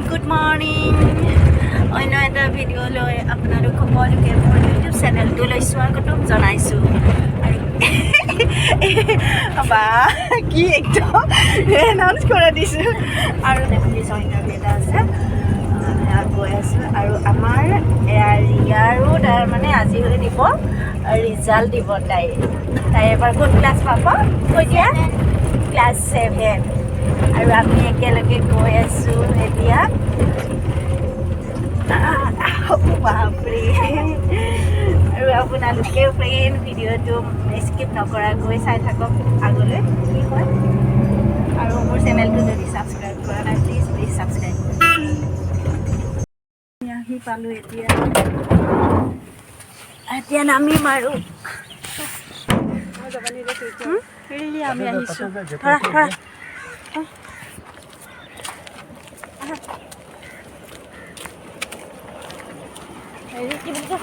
Good morning. অন্য এটা video' লৈ আপোনালোক সকলোকে মোৰ ইউটিউব চেনেলটোলৈ স্বাগতম জনাইছোঁ। আৰু বা কি একদম এনাউন্স কৰা দিছোঁ। আৰু পুলিচৰ ইণ্টাৰভিউ এটা আছে, সেয়া গৈ আছোঁ। আৰু আমাৰ ৰিয়াৰো তাৰমানে আজি হৈ দিব, ৰিজাল্ট দিব। তাই তাই এবাৰ কোন ক্লাছ পাব কৈ দিয়া? ক্লাছ 7। আৰু আমি একেলগে গৈ আছোঁ এতিয়া। বাপৰে! আৰু আপোনালোকেও ফ্ৰেণ্ড, ভিডিঅ'টো স্কিপ নকৰাকৈ চাই থাকক, আগলৈ কি হয়। আৰু মোৰ চেনেলটো যদি ছাবস্ক্ৰাইব কৰা নাই, প্লিজ প্লিজ ছাবস্ক্ৰাইব কৰিব। আমি আহি পালোঁ এতিয়া। এতিয়া নামিম আৰু। আমি আহিছোঁ। ধৰা ধৰা। আহা। হেৰি, কি বুলি কয়,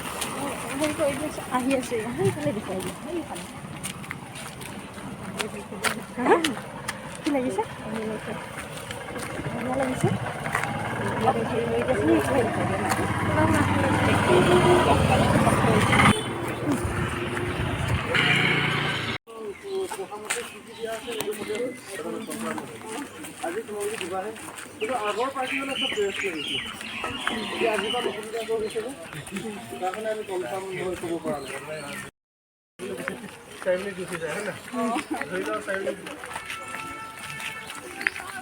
হেৰি কৰি দিছোঁ, আহি আছোঁ। সেইফালে দেখুৱাই দিয়া, সেইফালে। হা? কি লাগিছে? ধুনীয়া লাগিছে। হেৰি কৰি দিয়াচোন, সেইফালে দেখুৱাই দিয়া। আজি তোমালোকে দিবাহে। কিন্তু আগৰ পাৰ্টি হ'লে চব বেষ্ট লাগিছে। এতিয়া আজিৰ পৰা নতুনকৈ আকৌ গৈছে যে, তাৰ কাৰণে আমি কনফাৰ্ম হৈ ক'ব পৰা নাই। 4 মিনিট গুচি যায়, হয় নাই? ধৰি লওক 4 মিনিট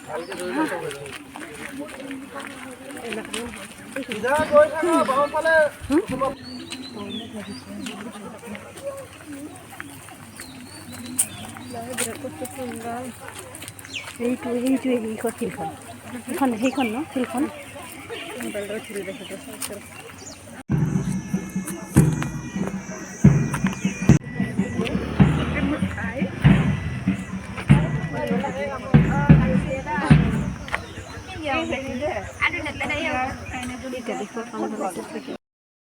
ভালকে ধৰি লওক, চব হৈ যাব। চিধা গৈ থাকা, বাওঁফালে। সেইটো, সেইটোৱে, সেইখন ফিল্ডখন, সেইখন, সেইখন ন ফিল্ডখন।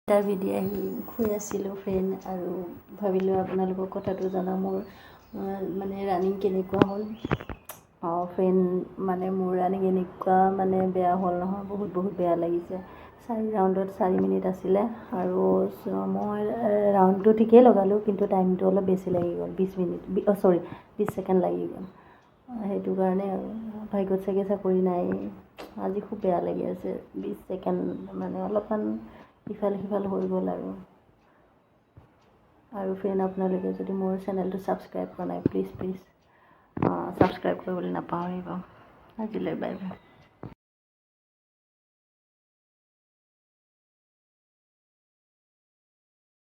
ইণ্টাৰভিউ দি আহি শুই আছিলোঁ ফ্ৰেণ্ড, আৰু ভাবিলোঁ আপোনালোকক কথাটো জনাওঁ, মোৰ মানে ৰানিং কেনেকুৱা হ'ল। অঁ ফ্ৰেণ্ড, মানে মোৰ ৰানিং এনেকুৱা মানে বেয়া হ'ল নহয়, বহুত বহুত বেয়া লাগিছে। 4 ৰাউণ্ডত 4 মিনিট আছিলে আৰু মই ৰাউণ্ডটো ঠিকেই লগালোঁ, কিন্তু টাইমটো অলপ বেছি লাগি গ'ল, 20 মিনিট, অ' চৰি, 20 ছেকেণ্ড লাগি গ'ল। সেইটো কাৰণে আৰু ভাগ্যত চাগে চাকৰি নাই। আজি খুব বেয়া লাগি আছে। 20 ছেকেণ্ড মানে অলপমান ইফাল সিফাল হৈ গ'ল আৰু। আৰু ফ্ৰেণ্ড, আপোনালোকে যদি মোৰ চেনেলটো ছাবস্ক্ৰাইব কৰা নাই, প্লিজ প্লিজ ছাবস্ক্ৰাইব কৰিবলৈ নাপাহৰিব। আজিলৈ বাই বাই।